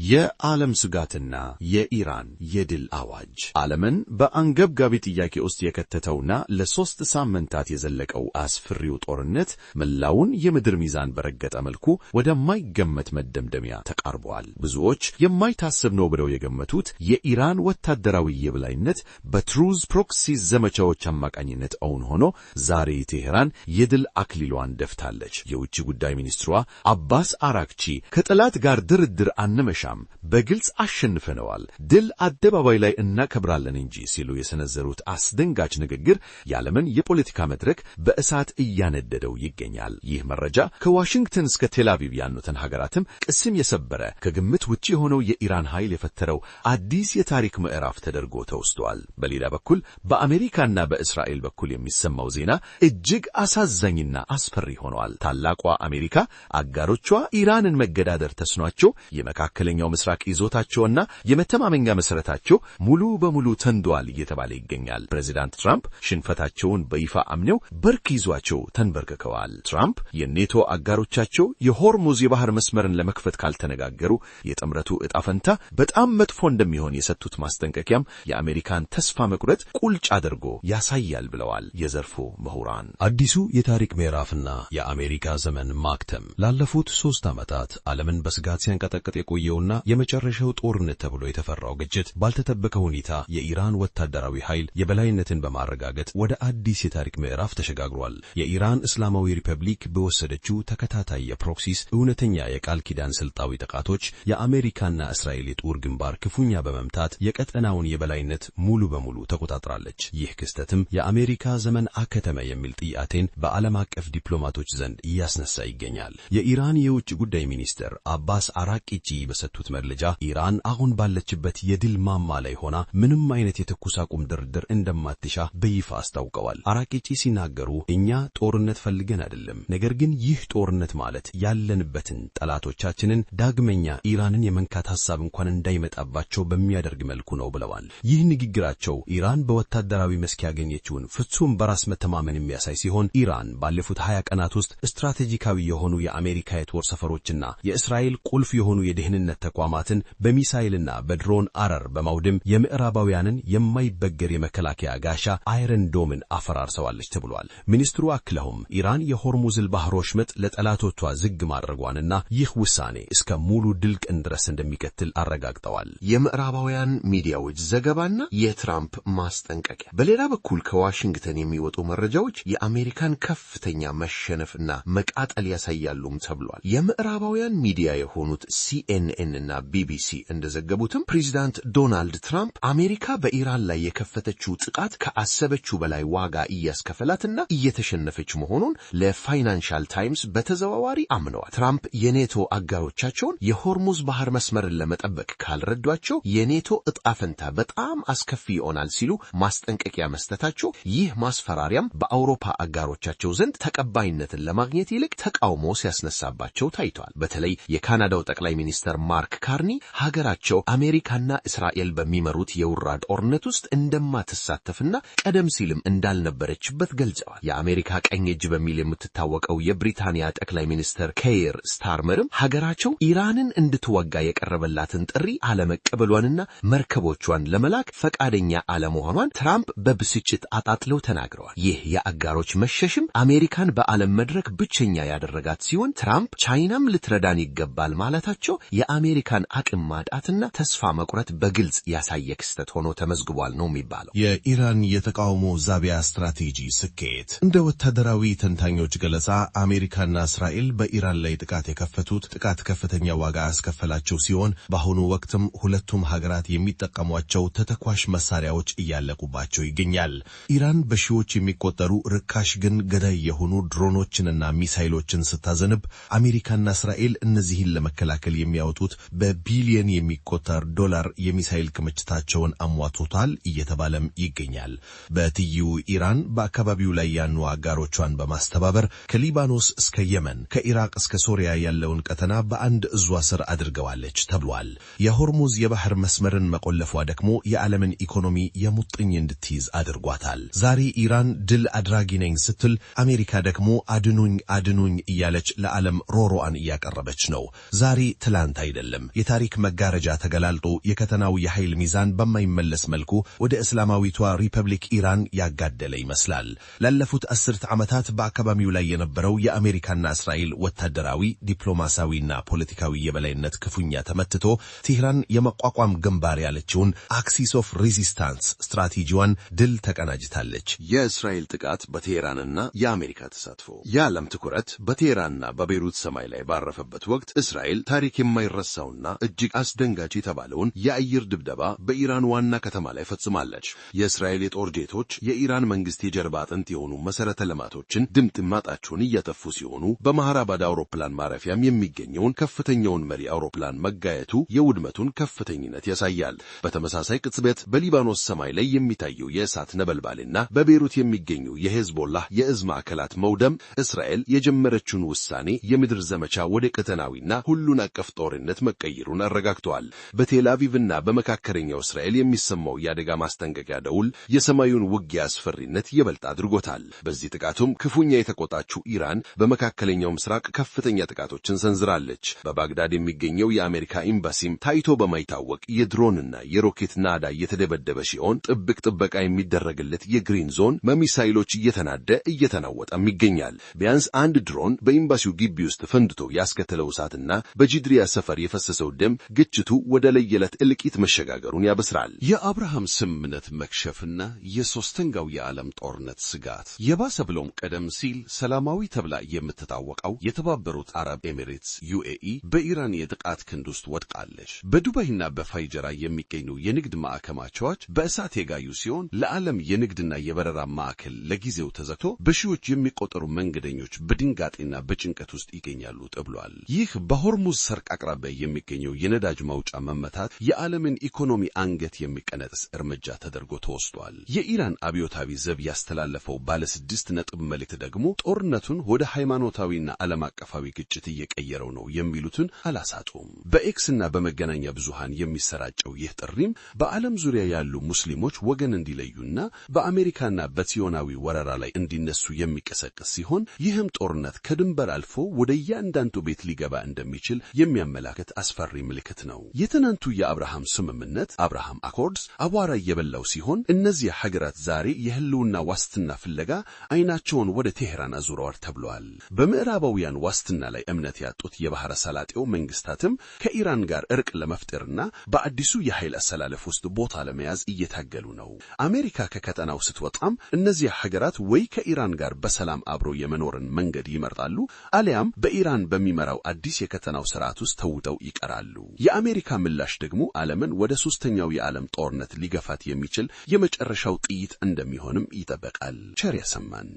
የዓለም ስጋትና የኢራን የድል አዋጅ። ዓለምን በአንገብጋቢ ጥያቄ ውስጥ የከተተውና ለ3 ሳምንታት የዘለቀው አስፈሪው ጦርነት መላውን የምድር ሚዛን በረገጠ መልኩ ወደማይገመት መደምደሚያ ተቃርቧል። ብዙዎች የማይታሰብ ነው ብለው የገመቱት የኢራን ወታደራዊ የበላይነት በ Truth proxies ዘመቻዎች አማካኝነት እውን ሆኖ ዛሬ ቴሄራን የድል አክሊሏን ደፍታለች። የውጭ ጉዳይ ሚኒስትሯ አባስ አራክቺ ከጠላት ጋር ድርድር አንመሻም፣ በግልጽ አሸንፈነዋል፣ ድል አደባባይ ላይ እናከብራለን እንጂ ሲሉ የሰነዘሩት አስደንጋጭ ንግግር የዓለምን የፖለቲካ መድረክ በእሳት እያነደደው ይገኛል። ይህ መረጃ ከዋሽንግተን እስከ ቴል አቪቭ ያሉትን ሀገራትም ቅስም የሰበረ፣ ከግምት ውጭ የሆነው የኢራን ኃይል የፈጠረው አዲስ የታሪክ ምዕራፍ ተደርጎ ተወስዷል። በሌላ በኩል በአሜሪካና በእስራኤል በኩል የሚሰማው ዜና እጅግ አሳዛኝና አስፈሪ ሆኗል። ታላቋ አሜሪካ አጋሮቿ ኢራንን መገዳደር ተስኗቸው የመካከለኛው ምስራቅ ይዞታቸውና የመተማመኛ መሰረታቸው ሙሉ በሙሉ ተንዷል እየተባለ ይገኛል። ፕሬዚዳንት ትራምፕ ሽንፈታቸውን በይፋ አምነው በርክ ይዟቸው ተንበርክከዋል። ትራምፕ የኔቶ አጋሮቻቸው የሆርሙዝ የባህር መስመርን ለመክፈት ካልተነጋገሩ የጥምረቱ ዕጣ ፈንታ በጣም መጥፎ እንደሚሆን የሰጡት ማስጠንቀቂያም የአሜሪካን ተስፋ መቁረጥ ቁልጭ አድርጎ ያሳያል ብለዋል የዘርፉ ምሁራን። አዲሱ የታሪክ ምዕራፍና የአሜሪካ ዘመን ማክተም። ላለፉት 3 ዓመታት ዓለምን በስጋት ሲያንቀጠቅጥ የቆየውና የመጨረሻው ጦርነት ተብሎ የተፈራው ግጭት ባልተጠበቀ ሁኔታ የኢራን ወታደራዊ ኃይል የበላይነትን በማረጋገጥ ወደ አዲስ የታሪክ ምዕራፍ ተሸጋግሯል። የኢራን እስላማዊ ሪፐብሊክ በወሰደችው ተከታታይ የ proxies እውነተኛ የቃል ኪዳን ስልታዊ ጥቃቶች የአሜሪካና እስራኤል የጦር ግንባር ክፉኛ በመምታት የቀጠናውን የበላይነት ሙሉ በሙሉ ተቆጣጥራለች። ይህ ክስተትም የአሜሪካ ዘመን አከተመ የሚል ጥያቄን በዓለም አቀፍ ዲፕሎማቶች ዘንድ እያስነሳ ይገኛል። የኢራን የውጭ ጉዳይ ሚኒስትር አባስ አራቂቺ በሰጡት መግለጫ ኢራን አሁን ባለችበት የድል ማማ ላይ ሆና ምንም አይነት የተኩስ አቁም ድርድር እንደማትሻ በይፋ አስታውቀዋል። አራቂቺ ሲናገሩ እኛ ጦርነት ፈልገን አይደለም፣ ነገር ግን ይህ ጦርነት ማለት ያለንበትን ጠላቶቻችንን ዳግመኛ ኢራንን የመንካት ሐሳብ እንኳን እንዳይመጣባቸው በሚያደርግ መልኩ ነው ብለዋል። ይህ ንግግራቸው ኢራን በወታደራዊ መስክ ያገኘችውን ፍጹም በራስ መተማመን የሚያሳይ ሲሆን፣ ኢራን ባለፉት 20 ቀናት ውስጥ ስትራቴጂካዊ የሆኑ የአሜሪካ የጦር ሰፈሮችና የእስራኤል ቁልፍ የሆኑ የደህንነት ተቋማትን በሚሳይልና በድሮን አረር በማውደም የምዕራባውያንን የማይበገር የመከላከያ ጋሻ Iron Dome ን አፈራርሰዋለች ተብሏል። ሚኒስትሩ አክለውም ኢራን የሆርሙዝን ባህር ወሽመጥ ለጠላቶቿ ዝግ ማድረጓንና ይህ ውሳኔ እስከ ሙሉ ድል ቀን ድረስ እንደሚቀጥል አረጋግጠዋል። የምዕራባውያን ሚዲያዎች ዘገባና የትራምፕ ማስጠንቀቂያ። በሌላ በኩል ከዋሽንግተን የሚወጡ መረጃዎች የአሜሪካን ከፍተኛ መሸነፍና መቃጠል ያሳያሉም ተብሏል። የምዕራባውያን ሚዲያ የሆኑት ሲኤንኤን እና ቢቢሲ እንደዘገቡትም ፕሬዚዳንት ዶናልድ ትራምፕ አሜሪካ በኢራን ላይ የከፈተችው ጥቃት ከአሰበችው በላይ ዋጋ እያስከፈላትና እየተሸነፈች መሆኑን ለፋይናንሻል ታይምስ በተዘዋዋሪ አምነዋል። ትራምፕ የኔቶ አጋሮቻቸውን የሆርሙዝ ባህር መስመርን ለመጠበቅ ካልረዷቸው የኔቶ እጣ ፈንታ በጣም አስከፊ ይሆናል ሲሉ ማስጠንቀቂያ መስጠታቸው፣ ይህ ማስፈራሪያም በአውሮፓ አጋሮቻቸው ዘንድ ተቀባይነትን ለማግኘት ይልቅ ተቃውሞ ሲያስነሳባቸው ታይቷል። በተለይ የካናዳው ጠቅላይ ሚኒስትር ማርክ ካርኒ ሀገራቸው አሜሪካና እስራኤል በሚመሩት የውራ ጦርነት ውስጥ እንደማትሳተፍና ቀደም ሲልም እንዳልነበረችበት ገልጸዋል። የአሜሪካ ቀኝ እጅ በሚል የምትታወቀው የብሪታንያ ጠቅላይ ሚኒስትር ኬይር ስታርመርም ሀገራቸው ኢራንን እንድትወጋ የቀረበላትን ጥሪ አለመቀበሏንና መርከቦቿን ለመላክ ፈቃደኛ አለመሆኗን ትራምፕ በብስጭት አጣጥለው ተናግረዋል። ይህ የአጋሮች መሸሽም አሜሪካን በዓለም መድረክ ብቸኛ ያደረጋት ሲሆን፣ ትራምፕ ቻይናም ልትረዳን ይገባል ማለታቸው የአሜሪካን አቅም ማጣትና ተስፋ መቁረጥ በግልጽ ያሳየ ክስተት ሆኖ ተመዝግቧል ነው የሚባለው። የኢራን የተቃውሞ ዛቢያ ስትራቴጂ ስኬት። እንደ ወታደራዊ ተንታኞች ገለጻ አሜሪካና እስራኤል በኢራን ላይ ጥቃት የከፈቱት ጥቃት ከፍተኛ ዋጋ ያስከፈላቸው ሲሆን፣ በአሁኑ ወቅትም ሁለቱም ሀገራት የሚጠቀሟቸው ተተኳሽ መሳሪያዎች እያለቁባቸው ይገኛል። ኢራን በሺዎች የሚቆጠሩ ርካሽ ግን ገዳይ የሆኑ ድሮኖችንና ሚሳይሎችን ስታዘንብ፣ አሜሪካና እስራኤል እነዚህን ለመከላከል የሚያወጡት በቢሊየን የሚቆጠር ዶላር የሚሳይል ክምችታቸውን አሟቶታል እየተባለም ይገኛል። በትይዩ ኢራን በአካባቢው ላይ ያሉ አጋሮቿን በማስተባበር ከሊባኖስ እስከ የመን፣ ከኢራቅ እስከ ሶሪያ ያለውን ቀጠና በአንድ እዟ ስር አድርገዋለች ተብሏል። የሆርሙዝ የባህር መስመርን መቆለፏ ደግሞ የዓለምን ኢኮኖሚ የሙጥኝ እንድትይዝ አድርጓታል። ዛሬ ኢራን ድል አድራጊ ነኝ ስትል፣ አሜሪካ ደግሞ አድኑኝ አድኑኝ እያለች ለዓለም ሮሮዋን እያቀረበች ነው። ዛሬ ትላንት አይደለም። የታሪክ መጋረጃ ተገላልጦ የቀጠናው የኃይል ሚዛን በማይመለስ መልኩ ወደ እስላማዊቷ ሪፐብሊክ ኢራን ያጋደለ ይመስላል። ላለፉት አስርት ዓመታት በአካባቢው ላይ የነበረው የአሜሪካና እስራኤል ወታደራዊ፣ ዲፕሎማሲያዊና ፖለቲካዊ የበላይነት ክፉኛ ተመትቶ ቴህራን የመቋቋም ግንባር ያለችውን Axis of Resistance ስትራቴጂዋን ድል ተቀናጅታለች። የእስራኤል ጥቃት በቴህራንና የአሜሪካ ተሳትፎ። የዓለም ትኩረት በቴህራንና በቤይሩት ሰማይ ላይ ባረፈበት ወቅት እስራኤል ታሪክ የማይረሳውና እጅግ አስደንጋጭ የተባለውን የአየር ድብደባ በኢራን ዋና ከተማ ላይ ፈጽማለች። የእስራኤል የጦር ጄቶች የኢራን መንግስት የጀርባ አጥንት የሆኑ መሰረተ ልማቶችን ድምጥማጣቸውን እያጠፉ ሲሆኑ በማህራባድ አውሮፕላን ማረፊያም የሚገኘውን ከፍተኛውን መሪ አውሮፕላን መጋየቱ የውድመቱን ከፍተኝነት ያሳያል። በተመሳሳይ ቅጽበት በሊባኖስ ሰማይ ላይ የሚታየው የእሳት ነበልባልና በቤይሩት የሚገኙ የሄዝቦላህ የእዝ ማዕከላት መውደም እስራኤል የጀመረችውን ውሳኔ የምድር ዘመቻ ወደ ቀጠናዊና ሁሉን አቀፍ ጦርነት መቀየሩን አረጋግጧል። በቴል አቪቭና በመካከለኛው እስራኤል የሚሰማው የአደጋ ማስጠንቀቂያ ደውል የሰማዩን ውጊያ አስፈሪነት ይበልጥ አድርጎታል። በዚህ ጥቃቱም ክፉኛ የተቆጣችው ኢራን በመካከለኛው ምስራቅ ከፍተኛ ጥቃቶችን ሰንዝራለች። በባግዳድ የሚገኘው የአሜሪካ ኤምባሲም ታይቶ በማይታወቅ የድሮንና የሮኬት ናዳ እየተደበደበ ሲሆን ጥብቅ ጥበቃ የሚደረግለት የ Green Zone በሚሳይሎች እየተናደ እየተናወጠም ይገኛል። ቢያንስ አንድ ድሮን በኤምባሲው ግቢ ውስጥ ፈንድቶ ያስከተለው እሳትና በጂድሪያ ሰፈር የፈሰሰው ደም ግጭቱ ወደ ለየለት እልቂት መሸጋገሩን ያበስራል። የአብርሃም ስምምነት መክሸፍና የሶስተኛው የዓለም ጦርነት ስጋት። የባሰ ብሎም ቀደም ሲል ሰላማዊ ተብላ የምትታወቀው የተባበሩት አረብ ኤሚሬትስ UAE በኢራን የጥቃት ክንድ ውስጥ ወድቃለች። በዱባይና በፋይጀራ የሚገኙ የንግድ ማዕከማቸዎች በእሳት የጋዩ ሲሆን ለዓለም የንግድና የበረራ ማዕከል ለጊዜው ተዘግቶ በሺዎች የሚቆጠሩ መንገደኞች በድንጋጤና በጭንቀት ውስጥ ይገኛሉ ተብሏል። ይህ በሆርሙዝ ሰርቅ አቅራቢያ የሚገኘው የነዳጅ ማውጫ መመታት የዓለምን ኢኮኖሚ አንገት የሚቀነጥስ እርምጃ ተደርጎ ተወስዷል። የኢራን አብዮታዊ ዘብ ያስተላለፈው ባለ 6 ነጥብ መልእክት ደግሞ ጦርነቱን ወደ ሃይማኖታዊና ዓለም አቀፋዊ ግጭት እየቀየረው ነው የሚሉትን አላሳጡም። በኤክስና በመገናኛ ብዙሃን የሚሰራጨው ይህ ጥሪም በዓለም ዙሪያ ያሉ ሙስሊሞች ወገን እንዲለዩና በአሜሪካና በጽዮናዊ ወረራ ላይ እንዲነሱ የሚቀሰቅስ ሲሆን ይህም ጦርነት ከድንበር አልፎ ወደ እያንዳንዱ ቤት ሊገባ እንደሚችል የሚያመላክት አስፈሪ ምልክት ነው። የትናንቱ የአብርሃም ስምምነት Abraham Accords አቧራ የበላው ሲሆን እነዚህ ሀገራት ዛሬ የህልውና ዋስትና ፍለጋ አይናቸውን ወደ ቴህራን አዙረዋል ተብሏል። በምዕራባውያን ዋስትና ላይ እምነት ያጡት የባህረ ሰላጤው መንግስታትም ከኢራን ጋር እርቅ ለመፍጠርና በአዲሱ የኃይል አሰላለፍ ውስጥ ቦታ ለመያዝ እየታገሉ ነው። አሜሪካ ከቀጠናው ስትወጣም እነዚህ ሀገራት ወይ ከኢራን ጋር በሰላም አብሮ የመኖርን መንገድ ይመርጣሉ፣ አሊያም በኢራን በሚመራው አዲስ የቀጠናው ስርዓት ውስጥ ተውጠው ይቀራሉ። የአሜሪካ ምላሽ ደግሞ ዓለምን ወደ ሶስተኛው የዓለም ጦርነት ሊገፋት የሚችል የመጨረሻው ጥይት እንደሚሆንም ይጠበቃል። ቸር ያሰማን።